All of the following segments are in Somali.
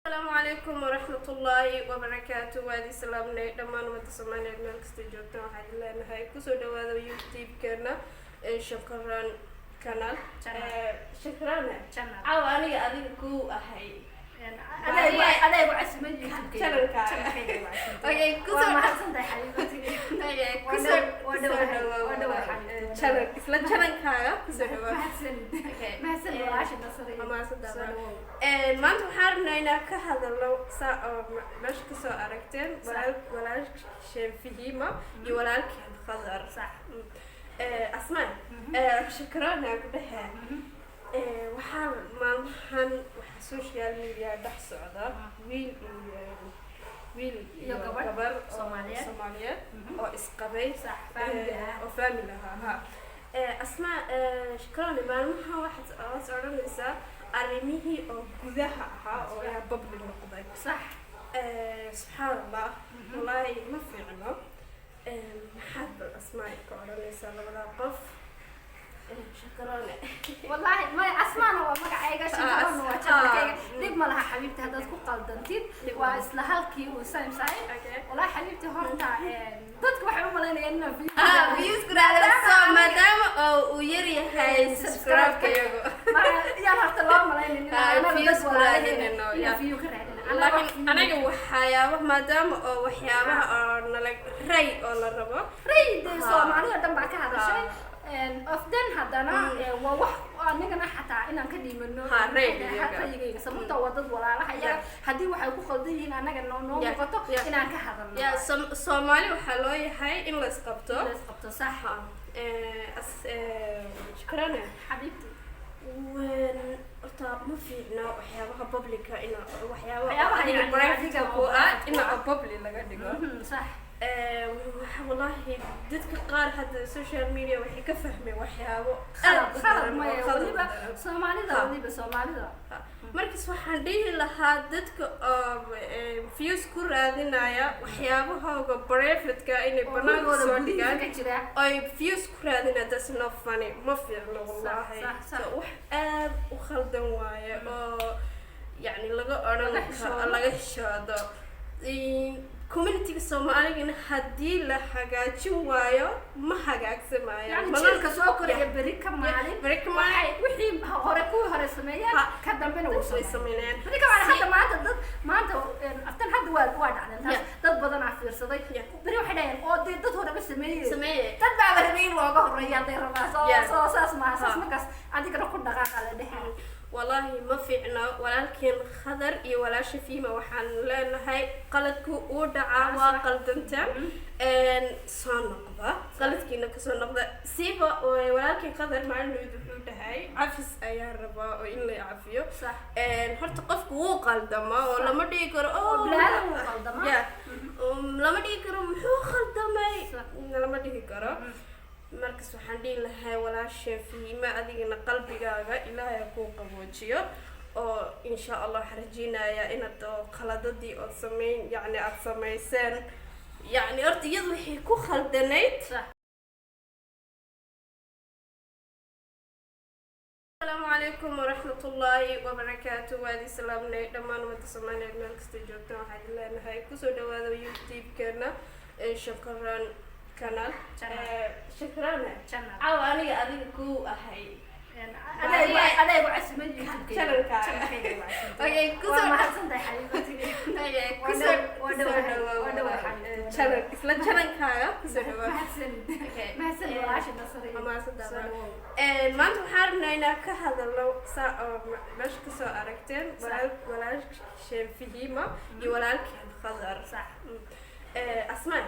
Asalaamu calaykum waraxmatullaahi wabarakaatu. Waa idin salaamnay dhammaan ummadda Soomaaliyeed meel kastay joogtaan. Waxaan idin leenahay kusoo dhawaada YouTube-keena ee Shakaran Canal. Channel. Shakarane. Channel. Caawa aniga adiga ku ahay. Adeegu casuman YouTube-kayga. Channelkaaga. Channelkayga waa casuman. Okay, Waa kusoo mahadsantahay xabiibati. Okay, Waa kusoo waa kusoo dhowahay, dhawaada waa dhowahay xabiibti. Channel, isla channelkaaga kusoo dhawaada. Mahadsanid. Okay. Mahadsanid walaasha Nasri. Waa mahadsantahay. Soo dhawow. Maanta waxaan rabnaa inaan ka hadalno saa oo meesha kasoo aragteen walaasheen Fihima iyo walaalkeen Khadar. Sax. Asmaan, shakrana ku dhexe. Waxaa maalmahan waxaa social media dhex socda wiil iyo wiil iyo gabadh gabar oo Soomaaliyeed. Soomaaliyeed oo isqabay. Sax, family ah. Oo family ahaa ha. Asmaa, shakrana, maalmahan waxaad hoos odhanaysaa arrimihii oo gudaha ahaa oo ayaa public noqday. Sax. Subxaan Allah, wallaahi ma fiicno. Maxaad bal Asmaa ka odhanaysaa labadaa qof? Shakrane. Wallaahi may Asmaana waa magacayga, Shakarona waa channelkayga. Ah. Dhib ma laha xabiibti haddaad ku qaldantid. Dhib ma waa laha. Isla halkii uu same same. Okay. Wallaahi xabiibti horta dadka waxay u malaynayaan inaan views Views ku raadinayso maadaama oo uu yar yahay subscribe-ka iyagu. Yaan horta loo malaynin inaan anaga views dad ku walaalaheen raadinayno, inaan yeah. view ka raadinayno. Anaga wax Laakiin anaga waxyaaba maadaama oo waxyaabaha oo nala ray oo la rabo. Ray dee Ha. Soomaalida dhan baa ka hadashay. Ha. Often haddana waa wax anigana xataa inaan ka dhiibano Ha, ra'yigayga. ra'yigayga, sababtoo waa dad walaalaha iyaga haddii waxay ku qaldan yihiin annaga noo muuqato inaan ka hadalno. Ya, Soomaali waxaa loo yahay in la isqabto. La isqabto, sax. Ha. Shukrane. Xabiibti. Horta ma fiicna waxyaabaha publica ina waxyaaba waxyaabaha adiga yacni private adiga ku oo ah private ina ku ah. oo public laga dhigo. Sax. Wallahi dadka qaar hadda social media waxay ka fahmeen waxyaabo khalad aad u khalad daran oo maya khalad u weliba daran. Soomaalida Ha. weliba Soomaalida. Ha. Markaas waxaan dhihi lahaa dadka oo views ku raadinaya waxyaabahooga private-ka inay oo banaanka gurigooda soo gudihiisa dhigaan ka jira ay views ku raadinaya, that's not funny, ma fiicno wallahi. Sax, sax. So, wax aad u khaldan waaye oo yacni laga odhan laga xishoodo. Laga xishoodo. Community-ga Soomaaligana haddii la hagaajin waayo ma hagaagsamaayo. Yani Mana- jiilka soo koraya beri ka maalin beri ka maalin. Waxay wixii hore kuwii hore sameeyeen Ha. ka dambena wuu way sameeyeen sameynayaan. Beri ka maalin. Hadda maanta dad maanta aftan hadda waa dhacdeen taas. Dad badanaa fiirsaday. Beri waxay dhaheen oo dee dad horeba sameeyey sameeye. Dad baaba rabay in looga horeeya hadday rabaa soo soo saas maaha saas. Ha. Markaas adigana ku dhaqaaqa la dhexe. Wallaahi ma fiicna. Walaalkeen Khadar iyo walaasha Fiima waxaan leenahay qaladku uu dhacaa, waa qaldantaan, soo noqda, qaladkiina kasoo noqda. Siiba oo walaalkeen Khadar maalin wuxuu dhahay cafis ayaa rabaa oo in la cafiyo. Sax. Horta qofku wuu qaldamaa oo lama dhihi karo oo oh bilaadan wuu qaldamaa. Yeah. Lama dhihi karo muxuu khaldamay. Sax. Lama dhihi karo. Markaas waxaan dhihi lahaa walaasha Fiima, adigana qalbigaaga Ilaahay ha kuu qaboojiyo oo insha Allah waxaan rajeynayaa inaad oo qaladadii ood sameyn yacni aad samayseen, yacni horta iyadu waxay ku khaldanayd. Sax. Asalaamu calaykum waraxmatullaahi wabarakaatu. Waa idin salaamnay dhammaan ummadda Soomaaliyeed meel kastay joogtaan. Waxaan idin leenahay kusoo dhawaada YouTube-keena ee Shakaran Canal. Channel. Shakrane. Channel. Caawa aniga adiga ku ahay. Adeegu casuman YouTube-kayga. Channelkaaga. Channelkayga waa casuman. Okay, waa kusoo mahadsantahay xabiibati. Okay, Waa kusoo waa kusoo dhowahay, dhawaada waa dhowahay xabiibti. Channel, isla channelkaaga kusoo dhawaada. Mahadsanid. Okay. Mahadsanid walaasha Nasri. Waa mahadsantahay. Soo dhawow. Maanta waxaan rabnaa inaan ka hadalno saa oo meesha kasoo aragteen walaasheen Fihima iyo walaalkeen Khadar. Sax. Asmaan,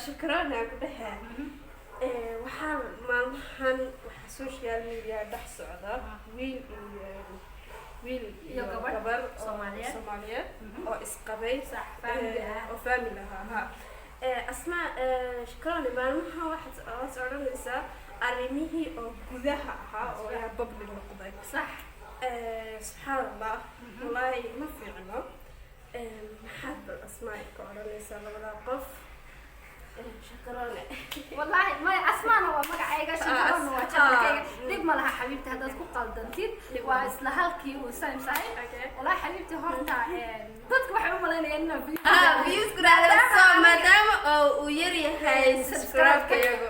shakrana ku dhexe. Waxaa maalmahan waxaa social media dhex socda wiil iyo wiil iyo iyo gabadh gabar oo Soomaaliyeed. Soomaaliyeed oo isqabay. Sax, family ah. Oo family ahaa ha. Asmaa, shakrani, maalmahan waxaad hoos odhanaysaa arrimihii oo gudaha ahaa oo ayaa public noqday. Sax. Subxaan Allah, wallaahi ma fiicno. Maxaad bal Asmaa ka odhanaysaa labadaa qof? Shakarone. Wallaahi maya, Asmaana waa magacayga, Shakarona waa channelkayga. Dhib ma laha xabiibti haddaad ku qaldantid, waa isla halkii uu same same. Wallaahi xabiibti, horta dadka waxay u malaynayaan inaan views Ah, views ku raadin. So maadaama oo uu yar yahay subscribe-ka iyagu,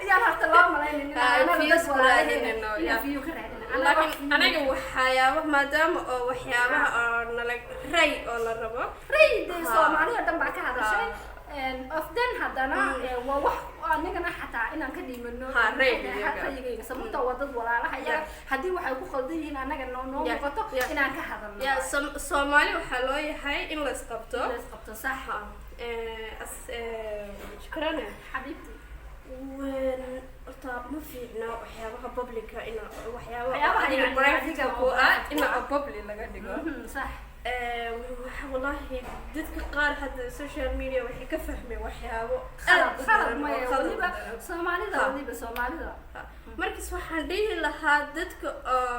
yaan horta loo malaynin Ah, views ku raadinayno, yeah. view ka raadin. Laakiin aniga waxyaaba, maadaama oo waxyaabaha oo nala ray oo la rabo. Ray dee Soomaali oo dhan baa ka hadashay of then haddana waa wax anigana xataa inaan ka dhiibano Ha, ra'yigayga. Ra'yigayga, sababtoo waa dad walaalaha iyaga, haddii waxay ku qaldan yihiin annaga noo muuqato inaan ka hadalno. Ya, Soomaali waxaa loo yahay in la isqabto. La isqabto, sax. Ha. Shukrane. Xabiibti. Horta ma fiicno waxyaabaha publica ina waxyaabaha waxyaabaha adiga yacni private adiga ku oo ah private ina ku ah. oo public laga dhigo. Sax. Waxa wallahi dadka qaar hadda social media waxay ka fahmeen waxyaabo khalad aad u khalad daran oo maya khalad u weliba daran. Soomaalida weliba Soomaalida. Ha. Markaas waxaan dhihi lahaa dadka oo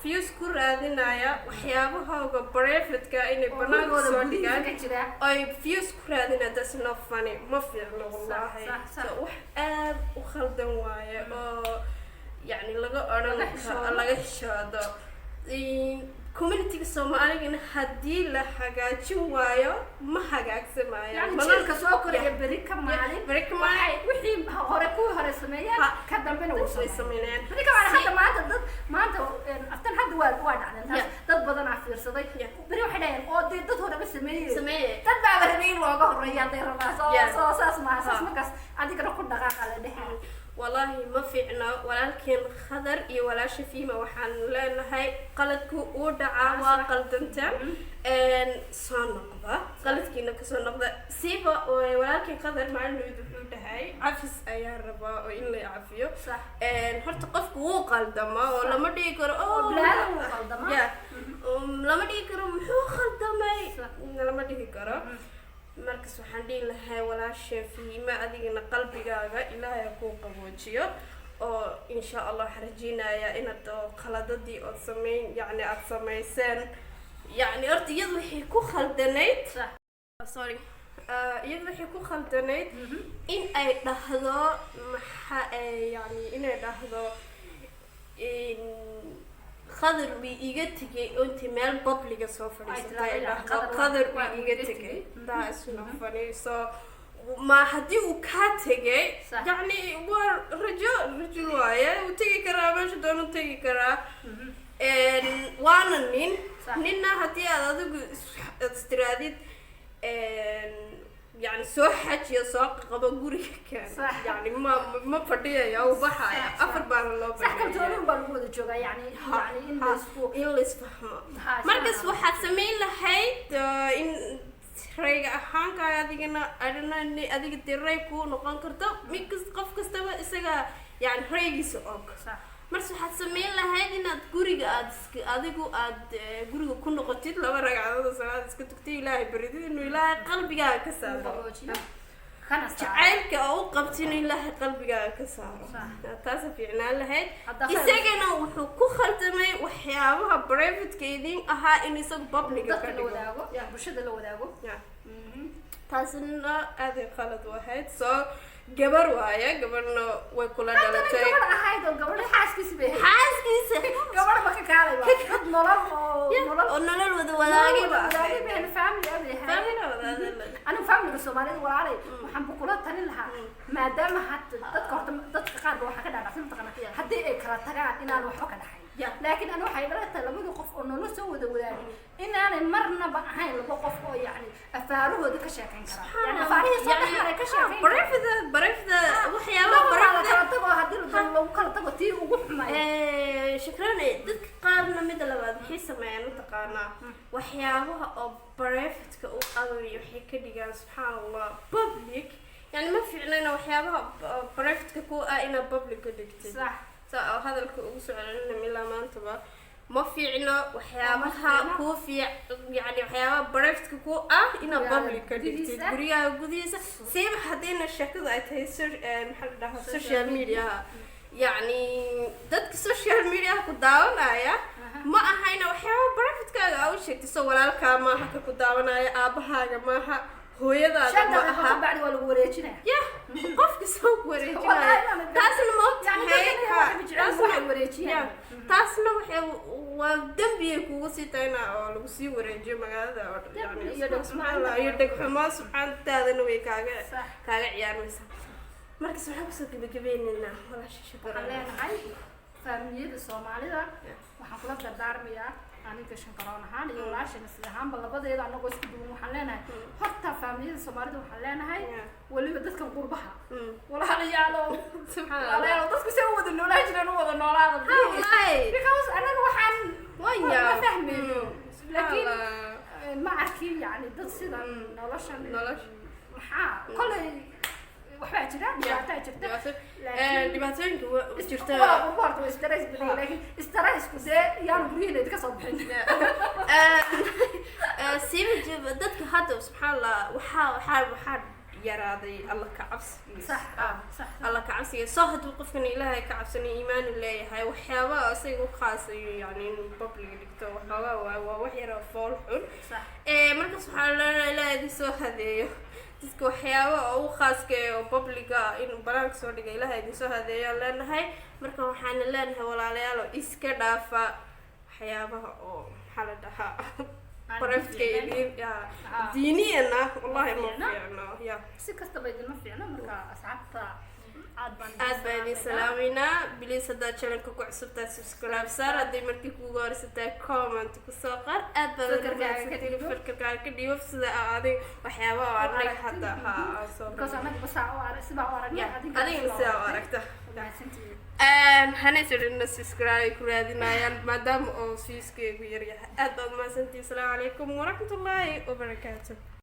views ku raadinaya waxyaabahooga private-ka inay oo banaanka gurigooda soo gudihiisa dhigaan ka jira ay views ku raadinaya, that's not funny, ma fiicno wallahi. Sax, sax. So wax aad u khaldan waaye oo yacni laga odhan laga xishoodo. Laga xishoodo. Community-ga Soomaaligana haddii la hagaajin waayo ma hagaagsamaayo. Yani jiilka soo koraya beri ka maalin beri ka maalin waxay wixii hore kuwii hore sameeyeen ka dambena wuu way sameeyeen sameynayaan. Beri ka maalin. Hadda maanta dad maanta aftan hadda waa dhacdeen taas. Dad badanaa fiirsaday. Beri waxay dhaheen oo dee dad horeba sameeyey sameeye. Dad baaba rabay in looga horeeya hadday rabaa soo soo saas maaha saas. Markaas adigana ku dhaqaaqa la dhehe. Wallaahi ma fiicno. Walaalkeen Khadar iyo walaasha Fiima waxaan leenahay qaladku uu dhacaa, waa qaldanteen, soo noqda, qaladkiina kasoo noqda. Siiba walaalkeen Khadar maalin wuxuu dhahay cafis ayaa rabaa oo in la cafiyo. Horta qofku wuu qaldamaa oo lama dhihi karo oo bilaadan wuu qaldamaa. Yeah. Lama dhihi karo muxuu khaldamay, lama dhihi karo. Markas waxaan dhihi lahay walaasha Fiima, adigana qalbigaaga Ilaahay ha kuu qaboojiyo oo insha Allah waxaan rajeynayaa inaad oo khaladadii ood sameyn, yacni aad samayseen, yacni horta iyadu waxay ku khaldanayd, sorry, iyadu waxay ku khaldanayd in ay dhahdo maxa ay, yani inay dhahdo in Khadar wii iga tegay oo intay meel public-ga soo fadhiisatay ay tiraahdo, dhahdo Khadar Khadar waa wii iga iga tegay. tegay. That is not funny. So ma haddii uu kaa tegay, yacni waa rajo rajul waaye, wuu tegi karaa meesha doonu tegi karaa. Waana nin. Ninna haddii aad adigu istiraadid, yani soo xajiyo, soo qabo, guriga keen. Yani ma fadhiyaya, uu baxaya. Afar baana loo sax baneeya. Kalsooni baa lagu wada joogaa, yani yani in la isku in la isfahmo. Markas isfahmo. Waxaad samayn lahayd in rayga ahaankaaga adigana, I don't know, adiga dee ray kuu noqon karto mid qof kastaba isaga yani raygiisa og. Marse waxaad samayn lahayd inaad guriga aad iska adigu aad guriga ku noqotid, laba ragcadood oo salaad iska tugtay, Ilaahay baridid inuu Ilaahay qalbigaaga ka saaro. Qaboojiyo kana saaro. Jacaylka oo u qabti inuu Ilaahay qalbigaaga ka saaro. Taasa fiicnaan lahayd. Hadda khayr. Isagana wuxuu ku khaldamay waxyaabaha private-ka idin ahaa in isagu public-ga ka dadka la dhigo. Wadaago, bulshada la wadaago. Yeah. Taasina aaday qalad u ahayd. Soo gabar waaye, gabarna way kula haddana dhalatay. Gabadh ahayd oo gabadha xaaskiisi bay ahayd. Xaaskiisa. Gabadh ma ka kaalay ba dad nolol oo nolol oo nolol wada wadaagay ba wadaagay ahayd. Bay family ah bay ahayd. Family wadaagay. Anigu familiga Soomaalida, walaalay, waxaan bu kula talin lahaa maadaama hadda dadka horta dadka qaar ba waxaa ka dhaadhacsan mataqaana haddii ay kala tagaan inaan waxba ka dhaxayn. Laakiin anigu waxay ila tahay labadii qof oo nolol soo wada wadaagay inaanay marnaba ahayn laba qof oo yacni afaarahooda ka sheekayn kara, yani afaarihii soo dhex maray ka sheekayn kara. Private, private waxyaabaha laba waa la private kala tago, haddii la doono lagu kala tago tii ugu xumay. Shukran. Dadka qaarna midda labaad waxay sameeyaan mataqaanaa waxyaabaha oo private-ka u adag waxay ka dhigaan, subxaan Allah, public. Yani ma fiicnayna waxyaabaha oo private-ka ku ah inaad public ka dhigtid. Saa oo hadalka ugu soo celinam ilaa maantaba, ma fiicno waxyaabaha fiicno. kuu fiic, yani waxyaabaha private-ka ku ah inaad gurigaaga public ka dhigtid. Gudihiisa. Gurigaaga gudihiisa siiba haddayna sheekadu ay tahay maxaa la dhahaa, social social media. Yacni dadka social media ku daawanaya ma ahayna waxyaaba private-kaaga aa u sheegtay. So walaalkaa maaha ka ku daawanaya, aabahaaga maaha. Hooyadaada 5 ma daqiiqo aha. Ka bacdi waa lagu wareejinaya. Ya, qofka soo ku wareejinaya. Wallahi inaan Taasna ma Yani ogtahay? dadkan Ha, waxay jecel taasna- waxay wareejiyaan. Ya, taasna waxay waa dembiyay kugu sii tahayna oo lagu sii wareejiyo magaalada oo dhan. Dembi Yani, iyo dheg xumo. subxaan Allah, iyo dheg xumo, subxaantaadana way kaaga kaaga ciyaarmaysaa. Markaas waxaan kusoo gebagabeynaynaa, walaasha Waxaan Shakara. leenahay faamiliyada Soomaalida, waxaan kula dardaarmayaa aniga Shankaroon ahaan iyo walaasha Nasri ahaanba, labadeeda anagoo isku duwan, waxaan leenahay horta faamiliyada Soomaalida waxaan leenahay, weliba dadkan qurbaha, walaalayaalo, Subxaan Allah. walaalayaalo, dadku se u wada noolaa jireen u wada noolaada, please. Wallahi. Because anaga waxaan Waan ma yaab. fahmayno, laakiin Subxaan Allah. ma arkin yani dad sidan noloshan Nolosha. Maxaa kolay waxbaa jira, dhibaataa jirta, laakiin Dhibaatooyinka jirta. Waa qurbo horta waa stress badan, laakiin stressku dee yaanu guryihiina idinka soo bixin. Siiba jiba dadka hadda, subxaan Allah, waxaa yaraaday Alla ka cabsigiisa. Sax sax. Alla ka cabsiga soo hadduu qofkan Ilaahay ka cabsanay, iimaanu leeyahay, waxyaabaha isaga u khaasayo, yani inuu public dhigto waxoogaa waa wax yaroo fool xun. Markaas waxaa leenahay Ilaahay idin soo hadeeyo dadka waxyaaba oo u khaaska ee oo publica inuu banaanka soo dhigay. Ilaahay idin soo hadeeyo aan leenahay. Marka waxaana leenahay, walaalayaal, oo iska dhaafa waxyaabaha oo, maxaa la dhahaa, private idin ya diiniyana wallahi ma fiicno. Fiicno ya. Si kastaba idinma fiicno. Marka asxaabta aad baan Aad baa idin salaameynaa. Please, haddaad channelka ku cusubtahay, subscribe saar. Hadday markii kuugu horeysataa, comment kusoo qor. Aad baad Fikirkaaga ka dhiibo. Fikirkaaga ka dhiibo sida aa adiga waxyaabaha oo anaga hadda ha aan soo Because anaga basaa u arag, sibaa u aragnay, adigana sidaa u aragta. Mahadsantihiin. Hana sodhina subscribe ku raadinayaan maadaama oo viewskeygu yaryahay. Aad baad mahadsantihiin. Asalaamu calaykum waraxmatullaahi wabarakaatu.